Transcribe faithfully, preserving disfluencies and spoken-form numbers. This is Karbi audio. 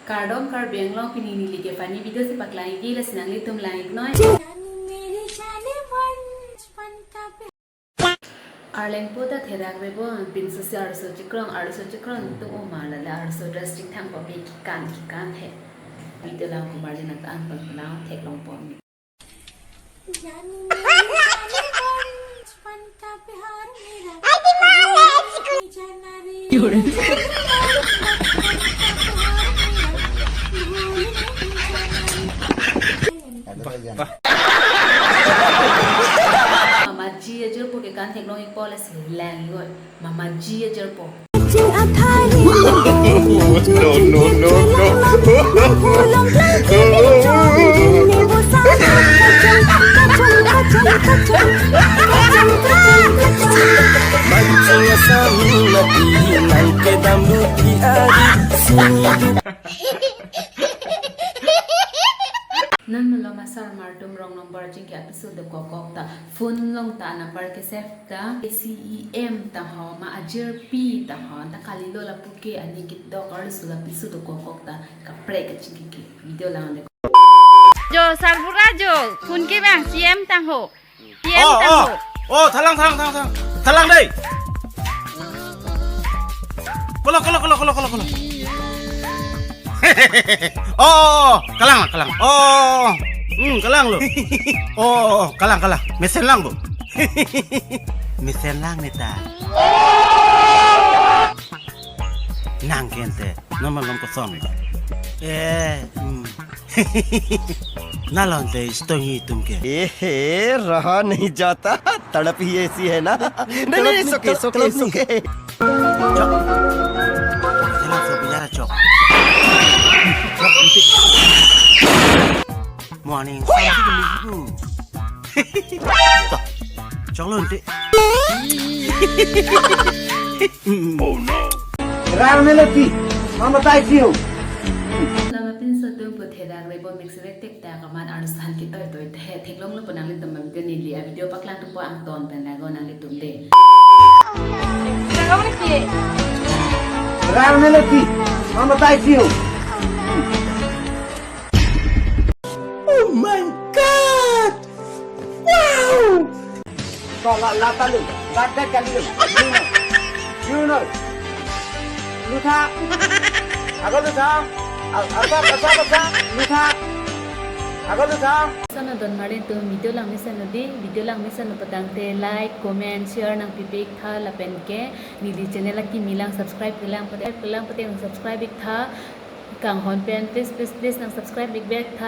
Kardom Karbi Anglong, pini neli ke funny video si paklang-ikji, lasi nanglitum lang-iknoi. Arleng po ta therak rebo, pinso si arloso chikrong, arloso chikrong tum oma lale arloso dress chingthang po, me kekan kekan he. Video lang kumar din nang an pon lang theklong po. Mama G ajirpo kekan theklong-ikpo, lasi lang-iknoi. Mama G ajirpo. No, no, no, no. Non malom asarmar atum, wrong number chingki episode dokokok ta, phone along ta number ke save ta, C E M ta ho ma ajirpi ta ho, ta kalilo lapu ke ani kidok arloso lapiso dokokok ta kaprek kachingki ke. Video lang de. Jo, sarbura jo, phone ke bang C M ta ho. C M Oh, ta oh. ho. Oh, thalang, thalang, thalang, thalang. Thalang dei. Kolo, kolo, kolo, kolo, kolo, kolo. Oh, oh, oh, kalang, kalang. Oh, oh, oh. Hmm, kalang lo. Oh, oh, oh, kalang, kalang. Mesen lang bo. Mesen lang ne ta. Nang ke ante, non malom koson. Eh, hmm. Nalom te stong-ik atum ke. ए, रहा नहीं जाता, तड़प ही ऐसी है ना। नहीं, नहीं, नहीं, तड़प नहीं, सुके, तड़प, सुके, तड़प नहीं। सुके। Chok. Kailangan sa bilara, chok. Chok, ante. Morning. Sampai ke minggu. Chok lo ante. Oh no. राग में लेती, हम बताई क्यों? Lama pinso atum po therak rebo, mix vek tek ta kaman arloso han kitoi toi the, theklonglo po nanglitum, ma video neli a video paklang tum po angton pen lago nanglitum de. राग में लेती, हम बताई क्यों? Oh my God! Wow! Ko la, la talu, la dak kali lu. You know. Lutha. Ago lutha. Asa, asa, asa, lutha. Ago lutha. Sana don mare atum video langmesen nang di, video langmesen nang patangte like, comment, share nangpipik tha lapen ke neli channel akimi lang subscribe kelang pate, kelang pate nang subscribe ik tha. Kanghon pen please, please, please nang subscribe ik vek tha.